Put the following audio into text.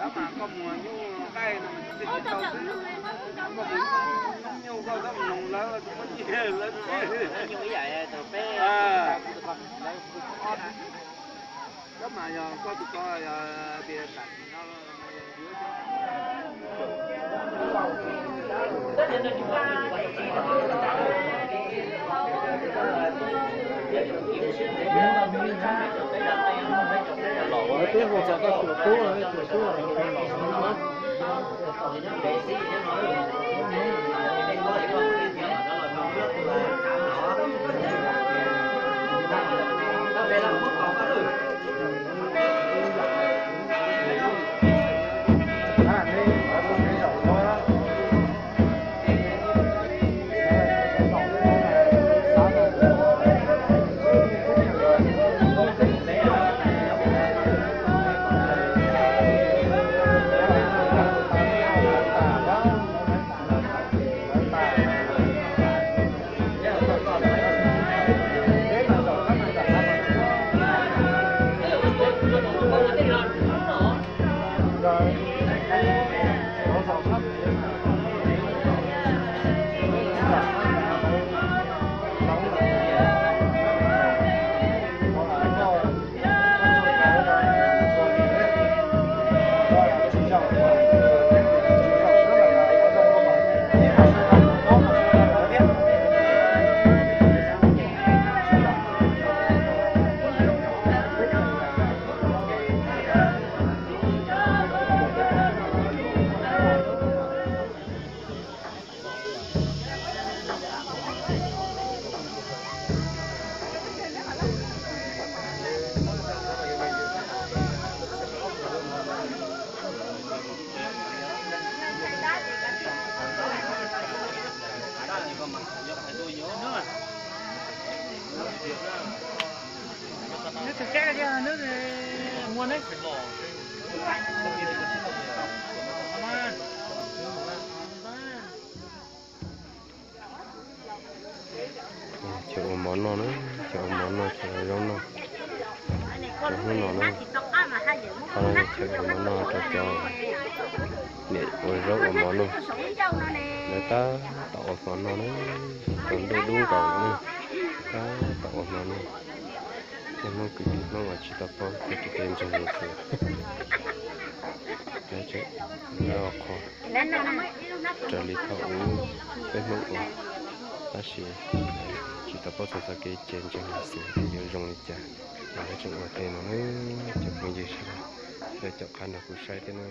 Koj mus nyuj nqaij no mas tsis tau xwb, koj mus nyuj koj txhob mus noog lawv, muab nyiaj lawv. Koj mas yog koj tus ko yog tias tam sim no Chaw ua mov noj na, chaw ua mov noj, chaw ua zaub noj. Rau hnub no na, qhov no chaw ua mov noj rau cov niam ua zaub ua mov noj. Lawv tab tom ua hmo noj na, tsaus ntuj dub nkaus na, tab tom ua hmo noj. Peb Hmoob kwv tij Hmoob uas tsis tau paub txog kev ntseeg Yexus, lawv qhuas raws li thaum ub peb Hmoob ua, tab sis tsis tau paub txog txoj kev ntseeg Yexus yuav zoo li cas, lawv tseem ua tej no na. Cov phooj ywg sawv daws, caum qab nrog kuv saib thiab na.